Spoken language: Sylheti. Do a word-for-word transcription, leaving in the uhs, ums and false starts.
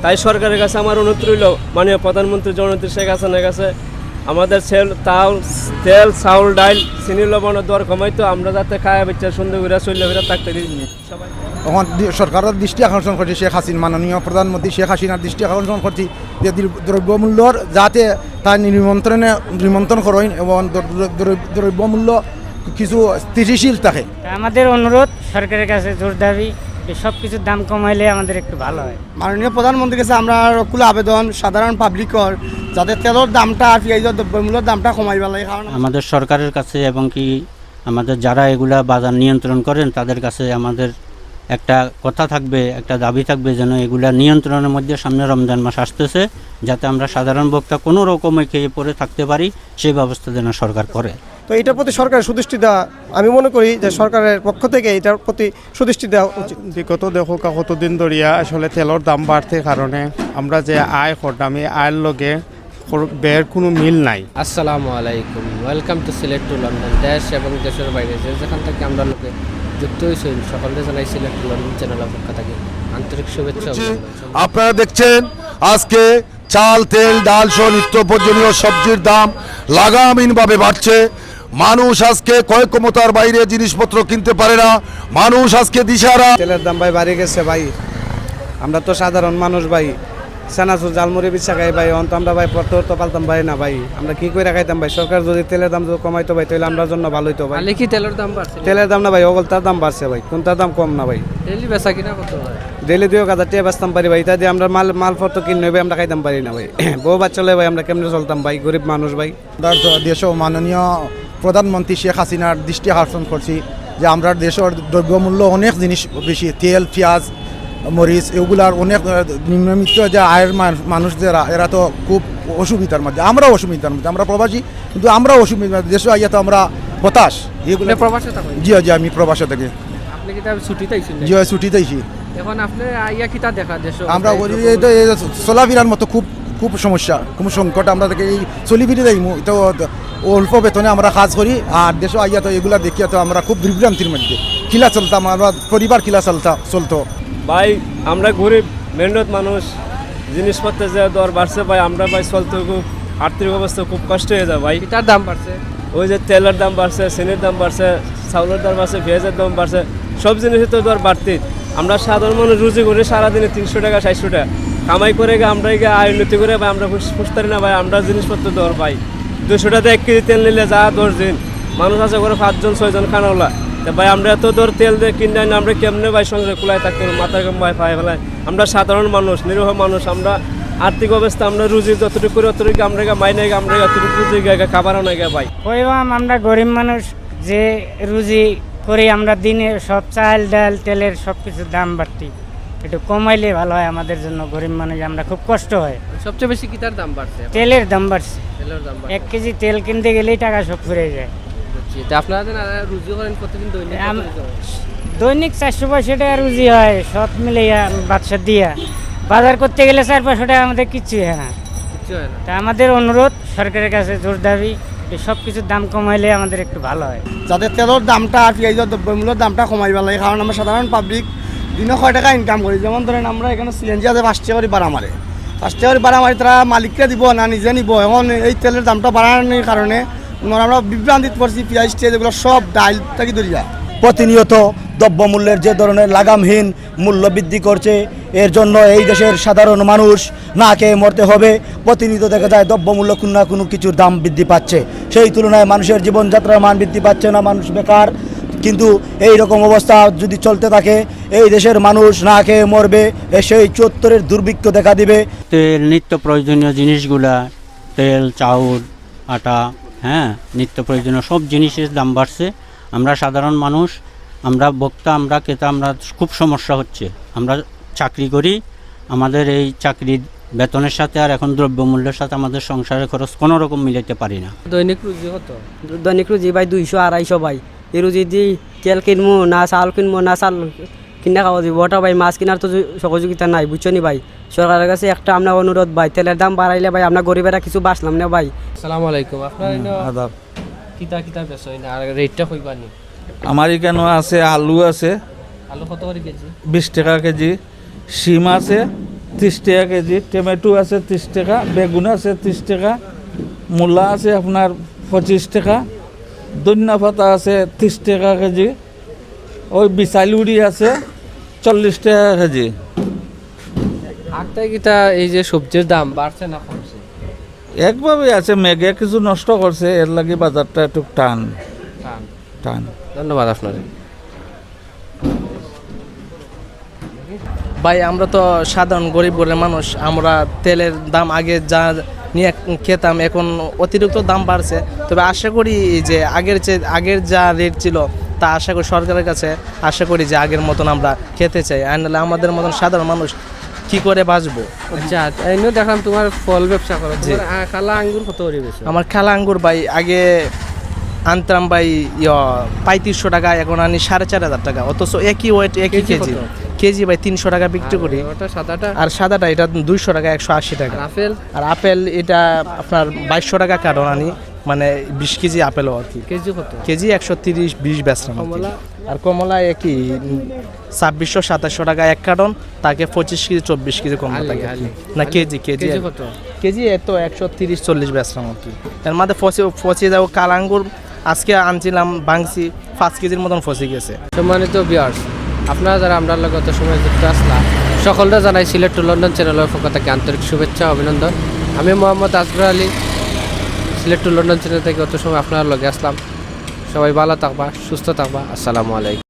তাই সরকারের কাছে আমার অনুরোধ রইল, মাননীয় প্রধানমন্ত্রী জননেত্রী শেখ হাসিনার কাছে, আমাদের সেল, তাল, তেল, চাউল, ডাইল, চিনি, লবণের দর কমাইতো, আমরা যাতে খায়া বেচা সুন্দর করে চলে ফিরে থাকতে দিই। সবাই এখন দি-, সরকারের দৃষ্টি আকর্ষণ করছি শেখ হাসিনা, মাননীয় প্রধানমন্ত্রী শেখ হাসিনার দৃষ্টি আকর্ষণ করছি যে দ্র-, দ্রব্যমূল্যর যাতে তার নিয়ন্ত্রণে, নিয়ন্ত্রণ করইন এবং দ্র-, দ্র-, দ্র-, দ্রব্যমূল্য কিছু স্থিতিশীল থাকে। তা আমাদের অনুরোধ সরকারের কাছে, জোর দাবি যে সব কিছুর দাম কমাইলে আমাদের একটু ভালো হয়। মাননীয় প্রধানমন্ত্রীর কাছে আমরা হকলর আবেদন, সাধারণ পাবলিকর, যাতে তেলর দামটা আর পিঁয়াজর দ্রব্যমূল্যর দামটা কমাইবার লাগে, কারণ আমাদের সরকারের কাছে এবং কি আমাদের যারা এগুলা বাজার নিয়ন্ত্রণ করেন, তাদের কাছে আমাদের একটা কথা থাকবে, একটা দাবি থাকবে, যেন এগুলা নিয়ন্ত্রণের মধ্যে, সামনে রমজান মাস আসতেছে, যাতে আমরা সাধারণ ভোক্তা কোনো রকমে খেয়ে পড়ে থাকতে পারি, সেই ব্যবস্থা যেন সরকার করে। তো এটার প্রতি সরকারের সুদৃষ্টি দেওয়া, আমি মনে করি যে সরকারের পক্ষ থেকে এটার প্রতি সুদৃষ্টি দেওয়া উচিত। বিগত দেখো কতদিন ধরিয়া আসলে তেলর দাম বাড়তে কারণে আমরা যে আয় করতাম, এই আয়ের লগে খর-, ব্যয়ের কোনো মিল নাই। আসসালামু আলাইকুম, welcome to Sylhet to London. দেশ এবং দেশের বাইরে যে যেখান থেকে আমরা লোকে যুক্ত হয়েছেন, সকলকে জানাই সিলেট টু লন্ডন চ্যানেলের পক্ষ থেকে আন্তরিক শুভেচ্ছা, অভিনন্দন। আপনারা দেখছেন আজকে চাল, তেল, ডাল সহ নিত্য প্রয়োজনীয় সবজির দাম লাগামহীনভাবে বাড়ছে। মানুষ আজকে ক্রয় ক্ষমতার বাইরে জিনিসপত্র কিনতে পারে না। মানুষ আজকে দিশাহারা। তেলের দাম ভাই বাড়ি গেছে ভাই, আমরা তো সাধারণ মানুষ ভাই, চানাচুর ঝালমুড়ি বিছা খাই ভাই, অন্ত আমরা ভাই পড়তে উঠতে পারতাম ভাই না ভাই, আমরা কি করে খাইতাম ভাই? সরকার যদি তেলের দাম যদি কমাইতো ভাই, তাহলে আমরার জন্য ভালো হইতো ভাই। তাহলে কি তেলের দাম বাড়ছে? তেলের দাম না ভাই, অগলতার দাম বাড়ছে ভাই, কোনটার দাম কম না ভাই। ডেইলি বেচা কিনা কত হয়? ডেইলি দুই এক হাজার টেকা বেচতাম পারি ভাই, ইতা দিয়া আমরা মাল, মালপত্র কিনে ভাই, আমরা খাইতাম পারি না ভাই। বউ বাচ্চা লই ভাই, আমরা কেমনে চলতাম ভাই, গরিব মানুষ ভাই। আমরা তো দেশও মাননীয় প্রধানমন্ত্রী শেখ হাসিনার দৃষ্টি আকর্ষণ করছি যে আমরার দেশর দ্রব্যমূল্য অনেক জিনিস বেশি, তেল, পিঁয়াজ, মরিচ, এগুলার অনেক, আহ, নিম্নবিত্ত যে আয়ের মান-, মানুষ যারা, এরা তো খুব অসুবিধার মধ্যে, আমরাও অসুবিধার মধ্যে, আমরা প্রবাসী, কিন্তু আমরাও অসুবিধার মধ্যে। দেশে আইয়া তো আমরা হতাশ। এগুলো আপনি প্রবাসে থাকেন? জি, জি, আমি প্রবাসে থাকি। আপনি কি তাহলে ছুটিতে আইছেন নাকি? জি, ছুটিতে আইছি। এখন আপনি আইয়া কিতা দেখা দেশে? আমরা অবস্থা এই তো এই যে চলাফেরার মতো খুব, খুব সমস্যা, খুব সংকট। আমরা থেকে এই চলি ফিরে যাইমু, তো অল্প বেতনে আমরা কাজ করি, আর দেশে আইয়া তো এগুলা দেখিয়া তো আমরা খুব বিভ্রান্তির মধ্যে। কিলা চলতাম, আমরা পরিবার কিলা চলতা, চলতো। ভাই, আমরা গরিব, মেহনত মানুষ, জিনিসপত্রের যে দর বাড়ছে ভাই, আমরা ভাই চলতে খুব, আর্থিক অবস্থা খুব কষ্ট হয়ে যায় ভাই। কিতার দাম বাড়ছে? ওই যে তেলের দাম বাড়ছে, চিনির দাম বাড়ছে, চাউলের দাম বাড়ছে, পিঁয়াজের দাম বাড়ছে, সব জিনিসের তো দর বাড়তি। আমরা সাধারণ মানুষ রুজি করি সারাদিনে তিনশো টাকা, চারশো টাকা কামাই করে গিয়ে আমরা গিয়ে আয় উন্নতি করে ভাই, আমরা পুষ-, পুষতারি না ভাই, আমরা জিনিসপত্র দর ভাই। দুইশো টাকা এক কেজি তেল নিলে যা দশ দিন, মানুষ আছে করে পাঁচজন ছয়জন খানাওয়ালা। তো ভাই, আমরা এত দর তেল দিয়ে কিনে আনি, আমরা কেমনে ভাই সংসার কুলায় থাকতে পারবো? মাথার ঘাম ভাই পায়ে ফেলায়। আমরা সাধারণ মানুষ, নিরীহ মানুষ, আমরা আর্থিক অবস্থা, আমরা রুজি যতটুকু করি অতটুকু আমরা গা মাই নাই গা, আমরা অতটুকু রুজি গা, গা খাবার আনাই গা ভাই। কইবাম আমরা গরিব মানুষ, যে রুজি করি আমরা দিনে সব চাল, ডাল, তেলের সব কিছুর দাম বাড়তি, একটু কমাইলে ভালো হয় আমাদের জন্য। গরিব মানুষ আমরা, খুব কষ্ট হয়। সবচেয়ে বেশি কিতার দাম বাড়ছে এখন? তেলের দাম বাড়ছে। তেলের দাম বাড়ছে। এক কেজি তেল কিনতে গেলেই টাকা সব ফুরে যায়। বুঝছি। তা আপনারা যে না রুজি করেন প্রতিদিন দৈনিক কত আম-, রুজি করেন? দৈনিক চারশো পঁয়ষট্টি টাকা রুজি হয়, সব মিলে বাদশা দিয়া। বাজার করতে গেলে চার পাঁচশো টাকা আমাদের কিচ্ছু হয় না। কিচ্ছু হয় না। তা আমাদের অনুরোধ সরকারের কাছে, জোর দাবি, এই সব কিছুর দাম কমাইলে আমাদের একটু ভালো হয়। যাতে তেলর দামটা আর পিঁয়াজর দ্রব্যমূল্যর দামটা কমাইবার লাগে, কারণ আমরা সাধারণ পাবলিক দিনে কয় টাকা ইনকাম করি? যেমন ধরেন, আমরা এখানে সিএনজি আছে, পাঁচ টাকা করে ভাড়া মারে, পাঁচ টাকা করে ভাড়া মারি, তারা মালিককে দিব না নিজে নিব? এখন এই তেলের দামটা বাড়ানোর কারণে মনে আমরা বিভ্রান্তিত পড়ছি। পিঁয়াজ টিয়াজ এগুলো সব ডাইল থাকি ধরিয়া প্রতিনিয়ত দ্রব্যমূল্যের যে ধরনের লাগামহীন মূল্য বৃদ্ধি করছে, এর জন্য এই দেশের সাধারণ মানুষ না খেয়ে মরতে হবে। প্রতিনিয়ত দেখা যায় দ্রব্যমূল্য কোনো না কোনো কিছুর দাম বৃদ্ধি পাচ্ছে, সেই তুলনায় মানুষের জীবনযাত্রার মান বৃদ্ধি পাচ্ছে না, মানুষ বেকার। কিন্তু এই রকম অবস্থা যদি চলতে থাকে, এই দেশের মানুষ না খেয়ে মরবে, এ সেই চুয়াত্তরের দুর্ভিক্ষ দেখা দিবে। তেল, নিত্য প্রয়োজনীয় জিনিসগুলা, তেল, চাউল, আটা, হ্যাঁ, নিত্য প্রয়োজনীয় সব জিনিসের দাম বাড়ছে। আমরা সাধারণ মানুষ, আমরা ভোক্তা, আমরা ক্রেতা, আমরা খুব সমস্যা হচ্ছে। আমরা চাকরি করি, আমাদের এই চাকরির বেতনের সাথে আর এখন দ্রব্যমূল্যের সাথে আমাদের সংসারের খরচ কোনো রকম মিলাইতে পারি না। দৈনিক রুজি কত? দৈনিক রুজি ভাই দুইশো, আড়াইশো ভাই। এই রুজি দি তেল কিনমু না চাল কিনমু না চাল কিনা খাওয়া দিব, ওটা ভাই মাছ কিনার তো সহযোগিতা নাই, বুঝছো নি ভাই? সরকারের কাছে একটা আমরা অনুরোধ ভাই, তেলের দাম বাড়াইলে ভাই আমরা গরিবেরা কিছু বাঁচলাম না ভাই। আসসালামু আলাইকুম। আপনার হুম, এনে আদাব। কিতা কিতা বেচইন আর রেটটা কইবা নি? আমার এখানে আছে, আলু আছে। আলু কত করে কেজি? বিশ টাকা কেজি। শিম আছে, তিরিশ টাকা কেজি, টমেটো আছে তিরিশ টাকা, বেগুন আছে তিরিশ টাকা, মূলা আছে আপনার পঁচিশ টাকা, ধনিয়া পাতা আছে তিরিশ টাকা কেজি, ওই বিছালুড়ি আছে চল্লিশ টাকা কেজি। আখতায় কিতা এই যে সবজির দাম বাড়ছে না কমছে? একভাবে আছে, মেঘে কিছু নষ্ট করছে, এর লাগি বাজারটা একটু টান। টান। ধন্যবাদ আপনারে। ভাই, আমরা তো সাধারণ গরিব ঘরের মানুষ, আমরা তেলের দাম আগে যা নিয়ে খেতাম, এখন অতিরিক্ত দাম বাড়ছে। তবে আশা করি যে আগের যে, আগের যা রেট ছিল, তা আশা করি সরকারের কাছে আশা করি যে আগের মতন আমরা খেতে চাই, আর নাহলে আমাদের মতন সাধারণ মানুষ কি করে বাঁচবো? আচ্ছা, এমনিও দেখলাম তোমার ফল ব্যবসা করো। তোমার আ, কালা আঙ্গুর কত করে বেচো? আমার কালা আঙ্গুর ভাই আগে আনতাম ভাই, ইয়া, পঁয়ত্রিশশো টাকা, এখন আনি সাড়ে চার হাজার টাকা, অথচ একই ওয়েট, একই কেজি কেজি। কত? কেজি ভাই তিনশো টাকা বিক্রি করি। ওটা সাদাটা? আর সাদাটা এটা দুইশো টাকা, একশো আশি টাকা। আর আপেল? আর আপেল এটা আপনার বাইশশো টাকা কার্টন আনি, মানে বিশ কেজি আপেল আর কি। কেজি কত? কেজি একশো তিরিশ বিশ বেচলাম আর কি। কমলা? আর কমলা একই, উম, ছাব্বিশশো সাতাশশো টাকা এক কার্টন, তাকে পঁচিশ কেজি চব্বিশ কেজি কমলা আলি, থাকে আর কি। আলি। না, আলি। কেজি, কেজি কেজি আর- কত? কেজি এত একশো তিরিশ চল্লিশ বেচলাম আর কি। এর মধ্যে ফসে ফসে যাবো কালা আঙ্গুর, আজকে আনছিলাম ভাঙছি, পাঁচ কেজির মতন ফসে গেছে। সম্মানিত ভিউয়ার্স, আপনারা যারা আমরার লগে অত সময় যুক্ত আছলা, সকলরে জানাই সিলেট টু লন্ডন চ্যানেলের পক্ষ থেকে আন্তরিক শুভেচ্ছা, অভিনন্দন। আমি মোহাম্মদ আসগর আলী, সিলেট টু লন্ডন চ্যানেল থেকে অত সময় আপনারার লগে আছলাম। সবাই ভালো থাকবা, সুস্থ থাকবা। আসসালামু আলাইকুম।